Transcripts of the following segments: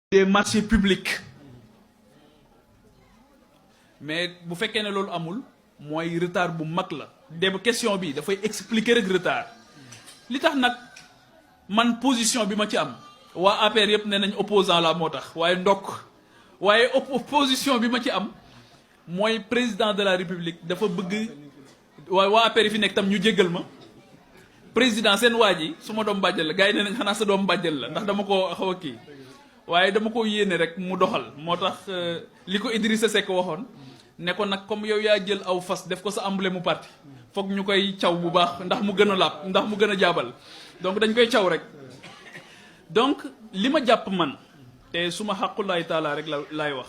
des marchés publics mais bu fekkee ne loolu amul mooy retard bu mag la dem question bi dafay expliquer rek retard li tax nag man position bi ma ci am waa APR yëpp ne nañ opposant la moo tax waaye ndokk waaye opposition bi ma ci am mooy président de la république dafa bëgg waaye waa APR yi fi nekk tam ñu jéggal ma président seen waa ji su ma doom bàjjal la gars yi ne nañ xanaa sa doom bàjjal la ndax dama ko xaw a kii waaye dama ko yéene rek mu doxal moo tax li ko Idrissa Seck waxoon ne ko nag comme yow yaa jël aw fas def ko sa emblème mu parti foog ñu koy caw bu baax ndax mu gën a laab ndax mu gën a jaabal donc dañ koy caw rek donc li ma jàpp man te su ma xàqulaay taala rek laay wax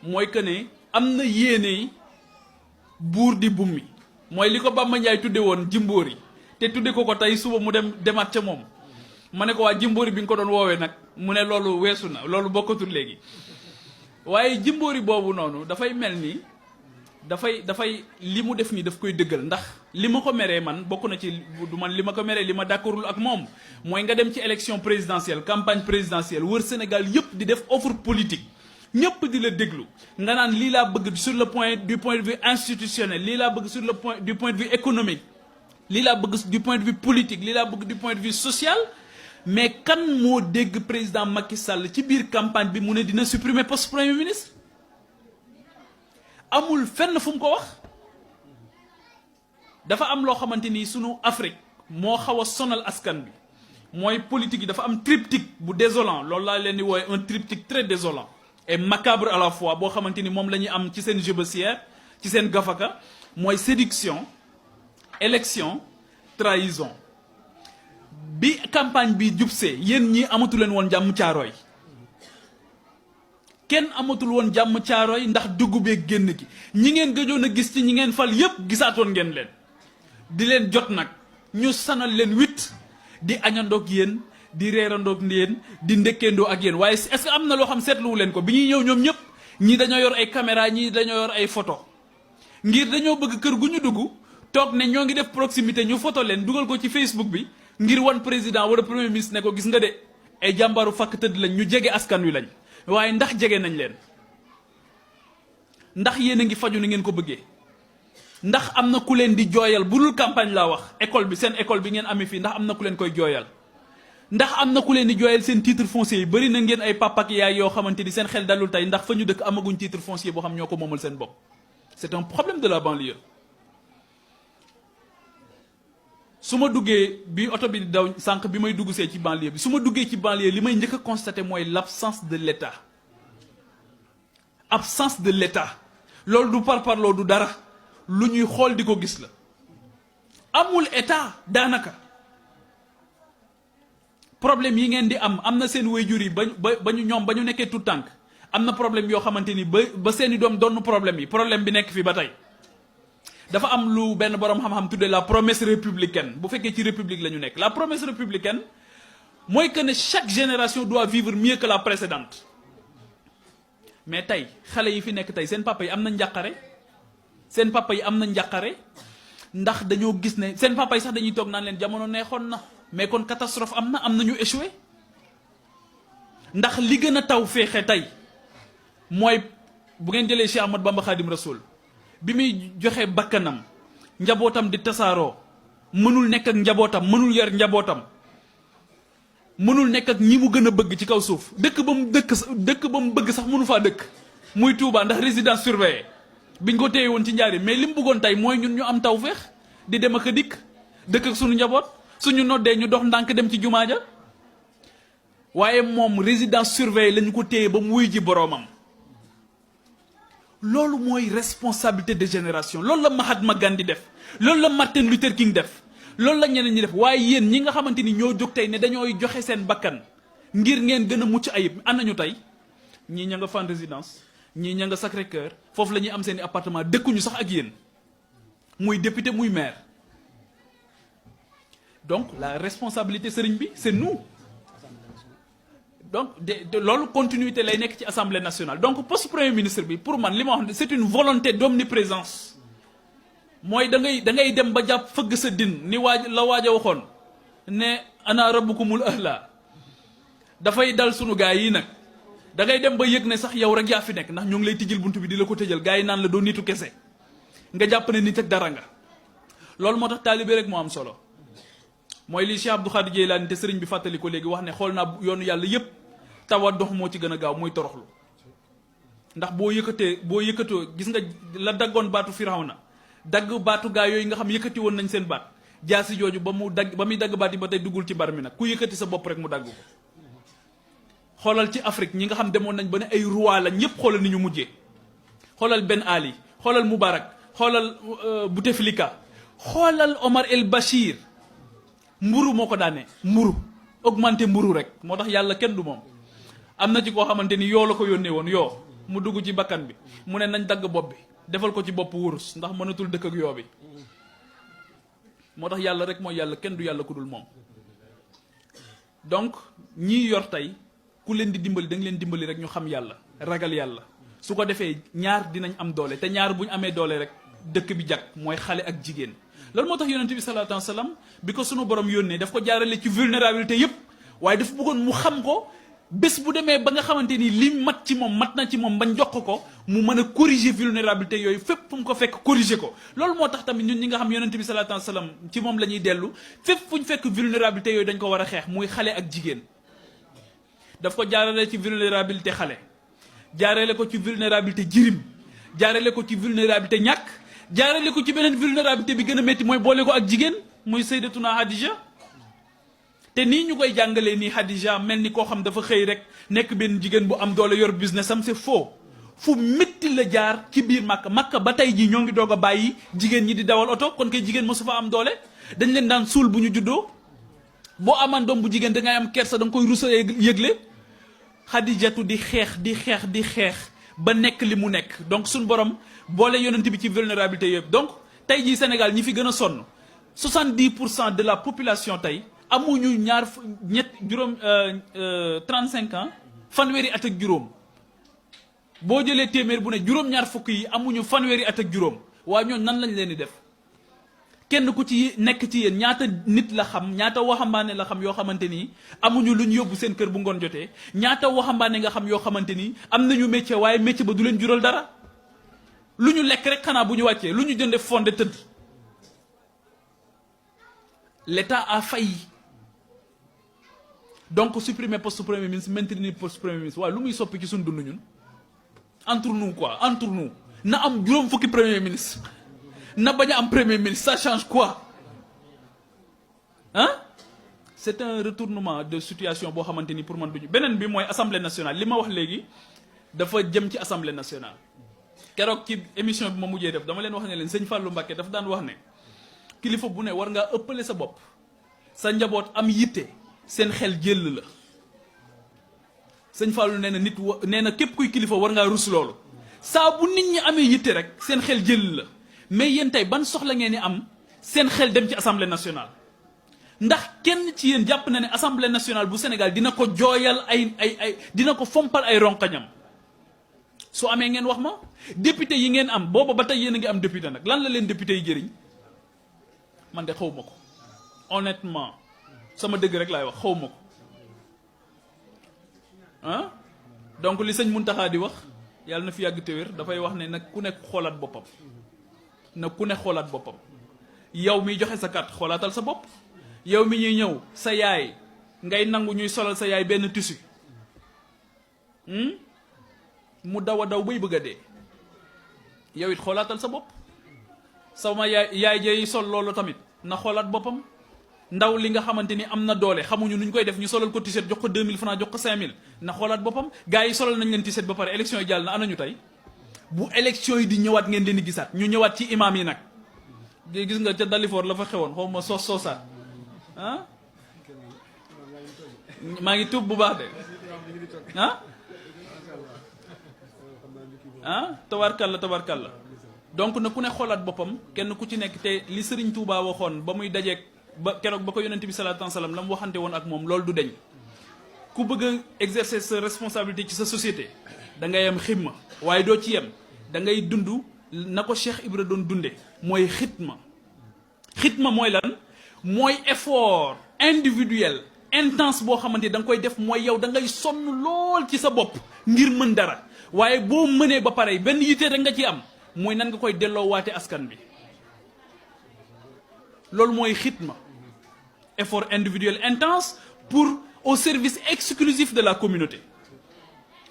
mooy que ne am na yéene buur di bummi mooy li ko Bamba Ndiaye tudde woon Jimbóori te tudde ko tey suba mu demaat ca moom ma ne ko waa Jimbóori bi nga ko doon woowee nag mu ne loolu weesu na loolu bokkatul léegi waaye Jimbóori boobu noonu dafay mel ni dafay li mu def nii daf koy dëggal ndax li ma ko meree man bokk na ci du man li ma ko meree li ma d'accordul ak moom mooy nga dem ci élection présidentielle campagne présidentielle wër Sénégal yëpp di def offre politique ñëpp di la déglu nga naan lii laa bëgg sur le point du point de vue institutionnel lii laa bëgg sur le point du point de vue économique lii laa bëgg du point de vue politique lii laa bëgg du point de vue social mais kan moo dégg président Macky Sall ci biir campagne bi mu ne dina supprimer poste premier ministre amul fenn fu mu ko wax dafa am loo xamante ni sunu Afrique moo xaw a sonal askan bi mooy politique yi dafa am triptyque bu désolant loolu laa leen di wooye un triptyque très désolant et macabre à la fois boo xamante ni moom la ñuy am ci seen jëbësière ci seen gafaka mooy séduction élection trahison bi campagne bi jubsee yéen ñi amatu leen woon jàmm Caaroy kenn amatul woon jàmm Caaroy ndax dugg beeg génn gi ñi ngeen gëjoon a gis ci ñi ngeen fal yépp gisaatoon ngeen leen di leen jot nag ñu sanal leen wit di añandoog yéen di reerandoog yéen di ndekkeendoo ak yéen waaye est-ce que am na loo xam seetluwu leen ko bi ñuy ñëw ñoom ñëpp ñii dañoo yor ay caméra ñii dañoo yor ay photo ngir dañoo bëgg kër gu ñu dugg toog ne ñoo ngi def proximité ñu photo leen dugal ko ci Facebook bi ngir wan président wala premier ministre ne ko gis nga de ay jàmbaaru fàkk tëdd lañ ñu jege askan wi lañ waaye ndax jege nañ leen ndax yéen a ngi faju ni ngeen ko bëggee ndax am na ku leen di jooyal bu dul campagne laa wax école bi seen école bi ngeen amee fii ndax am na ku leen koy jooyal ndax am na ku leen di jooyal seen titre foncier yi bëri na ngeen ay papa ak yaay yoo xamante ni seen xel dalul tey ndax fa ñu dëkk amaguñ titre foncier boo xam ñoo ko moomal seen bopp c'est un problème de la banlieue su ma duggee bi oto bi daw sànq bi may dugg see ci banlieue bi su ma duggee ci banlieue li may njëkk a constaté mooy l'absence de l'État absence de l'État loolu du parparloo du dara lu ñuy xool di ko gis la amul État daanaka problème yi ngeen di am na seen waajur yi ba ñu ñoom ba ñu nekkee tout tànk am na problème yoo xamante ni ba seeni doom doon problème yi problème bi nekk fi ba tey dafa am lu benn boroom xam-xam tuddee la promesse républicaine bu fekkee ci république la ñu nekk la promesse républicaine mooy que ne chaque génération doit vivre mieux que la précédente mais tey xale yi fi nekk tey seen papa yi am na njàqare seen papa yi am na njàqare ndax dañoo gis ne seen papa yi sax dañuy toog naan leen jamono neexoon na mais kon catastrophe am na ñu échoué ndax li gën a taw féexe tey mooy bu ngeen jëlee Cheikh Ahmadou Bamba Khadim Rasoul bi muy joxe bakkanam njabootam di tasaaroo mënul nekk ak njabootam mënul yar njabootam mënul nekk ak ñi mu gën a bëgg ci kaw suuf dëkk ba mu bëgg sax mënu faa dëkk muy Touba ndax résidence surveillée biñ ko téye woon ci njaari mais li mu bëggoon tey mooy ñun ñu am tawféex di dem ak a dikk dëkk ak suñu njaboot suñu noddee ñu dox ndànk dem ci jumaa ja waaye moom résidence surveillée lañu ko téye ba mu wuy ji boroomam loolu mooy responsabilité de génération loolu la Mahatma Gandhi def loolu la Martin Luther King def loolu la ñeneen ñi def waaye yéen ñi nga xamante ni ñoo jóg tey ne dañooy joxe seen bakkan ngir ngeen gën a mucc ayib ana ñu tey ñii ña nga Fann Résidence ñii ña nga Sacré-Cœur foofu la ñuy am seen i appartement dëkkuñu sax ak yéen muy député muy maire donc la responsabilité sëriñ bi c'est nous donc loolu continuité lay nekk ci assemblée nationale donc poste premier ministre bi pour man li ma wax c'est une volonté d'omniprésence mooy da ngay dem ba jàpp fëgg sa din ni la waaj a waxoon ne ana rabbukumul ahla dafay dal sunu gaay yi nag da ngay dem ba yëg ne sax yow rek yaa fi nekk ndax ñoo ngi lay tijjil buntu bi di la ko tëjal gars yi naan la doo nitu kese nga jàpp ne nit ak dara nga. loolu moo tax taalibe rek moo am solo mooy li Cheikh Abdou Khadir Jeylaani te sëriñ bi fàttali ko léegi wax ne xool naa yoonu yàlla yépp tawaddox moo ci gën a gaaw mooy toroxlu. ndax boo yëkkatoo gis nga la daggoon baatu Firawna dagg baatu gaa yooyu nga xam yëkkati woon nañ seen baat jaasi jooju ba muy dagg baat yi ba tey duggul ci bar mi nag ku yëkkati sa bopp rek mu dagg ko. xoolal ci Afrique ñi nga xam demoon nañ ba ne ay roi la ñëpp xoolal ni ñu mujjee xoolal Ben Ali xoolal Moubarak xoolal Bouteflika xoolal Omar El Bachir mburu moo ko daane mburu augmenté mburu rek moo tax yàlla kenn du moom. am na ci koo xamante ni yoo la ko yónnee woon yoo mu dugg ci bakkan bi mu ne nañ dagg bopp bi defal ko ci bopp wurus ndax mënatul dëkk ak yoo bi moo tax yàlla rek mooy yàlla kenn du yàlla ku dul moom. donc ñii yor tey ku leen di dimbali da nga leen dimbali rek ñu xam yàlla ragal yàlla su ko defee ñaar dinañ am doole te ñaar bu ñu amee doole rek dëkk bi jag mooy xale ak jigéen. loolu moo tax yonent bi salaatu alayhi wa sallam bi ko sunu borom yónnee daf ko jaarale ci vulnérabilité yépp waaye dafa bëggoon mu xam ko bés bu demee ba nga xamante ni li mat ci moom mat na ci moom bañ jox ko mu mën a corriger vulnérabilité yooyu fépp fu mu ko fekk corriger ko. loolu moo tax tamit ñun ñi nga xam yonent bi salaatu alayhi wa sallam ci moom la ñuy dellu fépp fu ñu fekk vulnérabilité yooyu dañ ko war a xeex muy xale ak jigéen. daf ko jaarale ci vulnérabilité xale jaarale ko ci vulnérabilité jirim jaarale ko ci vulnérabilité ñàkk jaarale ko ci beneen vulnérabilité bi gën a métti mooy boole ko ak jigéen muy Sayyidatuna Hadija. te nii ñu koy jàngalee nii Hadija mel ni koo xam dafa xëy rek nekk benn jigéen bu am doole yor business am c'est faux fu métti la jaar ci biir Makka ba tey jii ñoo ngi doog a bàyyi jigéen ñi di dawal oto kon kay jigéen mosu fa am doole dañ leen daan suul bu ñu juddoo boo amaan doom bu jigéen da ngay am kersa da nga koy rusa yëgle Hadijatu di xeex ba nekk li mu nekk donc suñu borom boole yonent bi ci vulnérabilité yëpp donc tey jii Sénégal ñi fi gën a sonn 70% de la population tey amuñu juróom 35 ans fanweeri at ak juróom boo jëlee téeméer bu ne juróom-ñaar fukk yi amuñu fanweeri at ak juróom waa ñooñu nan lañ leen di def kenn ku ci nekk ci yéen ñaata nit la xam ñaata waxambaane la xam yoo xamante ni amuñu lu ñu yóbbu seen kër bu ngoon jotee ñaata waxambaane nga xam yoo xamante ni am nañu métier waaye métier ba du leen jural dara lu ñu lekk rek xanaa bu ñu wàccee lu ñu jënde fonde tëdd. L'État a failli donc supprimer poste premier ministre maintenir poste premier ministre waaye lu muy soppi ci suñu dund ñun entre nous na am juróom fukki premier ministre na bañ a am premier ministre ça change quoi hein c'est un retournement de situation boo xamante ni pour man duñu beneen bi mooy assemblée nationale li ma wax léegi dafa jëm ci assemblée nationale keroog ci émission bi ma mujjee def dama leen wax ne leen sëñ Fallou Mbacké dafa daan wax ne kilifa bu ne war ngaa ëppale sa bopp sa njaboot am yitte seen xel jël la sëñ Fallou nee na nee na képp kuy kilifa war ngaa rus loolu saa bu nit ñi amee yitte rek seen xel jël la mais yéen tey ban soxla ngeen ni am seen xel dem ci assemblée nationale ndax kenn ci yéen jàpp na ne assemblée nationale bu Sénégal dina ko jooyal ay dina ko fompal ay ronkañam su amee ngeen wax ma député yi ngeen am booba ba tey yéen a ngi am député nag lan la leen député yi jëriñ man de xaw ma ko honnêtement sama dëgg rek laay wax xaw ma ko ah donc li sëñ Muntaxa di wax yàlla na fi yàgg te wér dafay wax ne nag ku nekk xoolaat boppam yow miy joxe sa carte xoolaatal sa bopp yow mi ñuy ñëw sa yaay ngay nangu ñuy solal sa yaay benn tissu mu daw a daw bay bëgg a dee yow it xoolaatal sa bopp sama yaay jey sol loolu tamit na xoolaat boppam ndaw li nga xamante ni am na doole xamuñu nu ñu koy def ñu solal ko t-shirt jox ko 2000 francs jox ko 5000 na xoolaat boppam gars yi solal nañ leen t-shirt ba pare élection yi jàll na anañu tey bu élection yi di ñëwaat ngeen leen di gisaat ñu ñëwaat ci imam yi nag gis nga ca Dalifor la fa xewoon xaw ma soosaat ah maa ngi tuub bu baax de tabarkalla donc na ku ne xoolaat boppam kenn ku ci nekk te li Serigne Touba waxoon ba muy dajeeg ba keroog ba ko yonent bi sallallahu alayhi wasallam la mu waxante woon ak moom loolu du deñ ku bëgg a exercer sa responsabilité ci sa société da ngay am xidma waaye doo ci yem da ngay dund na ko Cheikh Ibra doon dunde mooy xidma mooy lan mooy effort individuel intense boo xamante da nga koy def mooy yow da ngay sonn lool ci sa bopp ngir mën dara waaye boo mënee ba pare benn yitte rek nga ci am mooy nan nga koy delloo waate askan bi loolu mooy xitma effort individuel intense pour au service exclusif de la communauté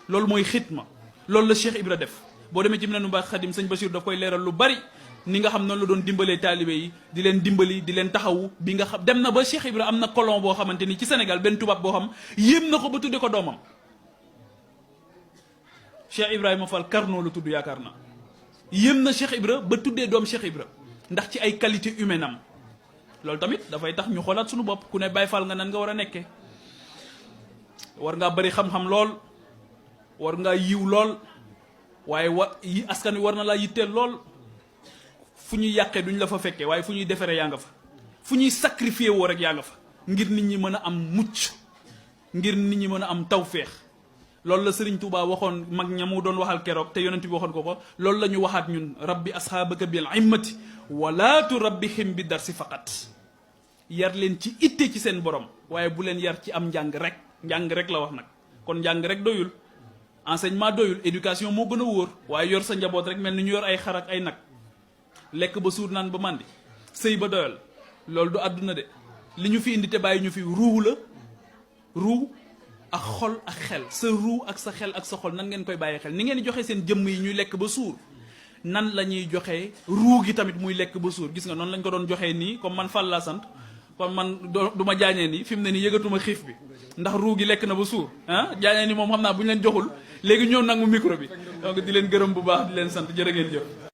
loolu mooy xitma loolu la Cheikh Ibra def boo demee ci Minanul Baaxil Xadim sëñ Bachir daf koy leeral lu bari ni nga xam noonu la doon dimbalee taalibe yi di leen dimbali di leen taxawu bi nga xam dem na ba Cheikh Ibra am na colon boo xamante ni ci Sénégal benn tubaab boo xam yéem na ko ba tudde ko doomam Cheikh Ibrahima Fall Carnot la tudd yaakaar na yéem na Cheikh Ibra ba tuddee doom Cheikh Ibra ndax ci ay qualité humaine am loolu tamit dafay tax ñu xoolaat suñu bopp ku ne Baay Fall nga nan nga war a nekkee war ngaa bari xam-xam lool war ngaa yiw lool waaye yi askan wi war na laa yitteel lool fu ñuy yàqee duñ la fa fekkee waaye fu ñuy defaree yaa nga fa fu ñuy sacrifier woo rek yaa nga fa ngir nit ñi mën a am mucc ngir nit ñi mën a am tawféex loolu la Serigne Touba waxoon mag ña mu doon waxal keroog te yonent bi waxoon ko loolu la ñu waxaat ñun rabbi asxaabaka bil immati wala turabbihim bi darsi faqat yar leen ci itte ci seen borom waaye bu leen yar ci am njàng rek la wax nag kon njàng rek doyul enseignement doyul éducation moo gën a wóor waaye yor sa njaboot rek mel ni ñu yor ay xar ak ay nag lekk ba suur naan ba màndi sëy ba doyal loolu du àdduna de li ñu fi indi te bàyyi ñu fi ruu la ruu ak xol ak xel sa ruu ak sa xel ak sa xol nan ngeen koy bàyyi xel ni ngeen di joxe seen jëmm yi ñuy lekk ba suur nan la ñuy joxe ruu gi tamit muy lekk ba suur gis nga noonu lañ ko doon joxee nii comme man Fall laa sant kon man du ma jaañee nii fi mu ne nii yëgatuma xiif bi ndax ruu gi lekk na ba suur jaañee ni moom xam naa bu ñu leen joxul léegi ñëw nangu micro bi donc di leen gërëm bu baax di leen sant jërë ngeen jëf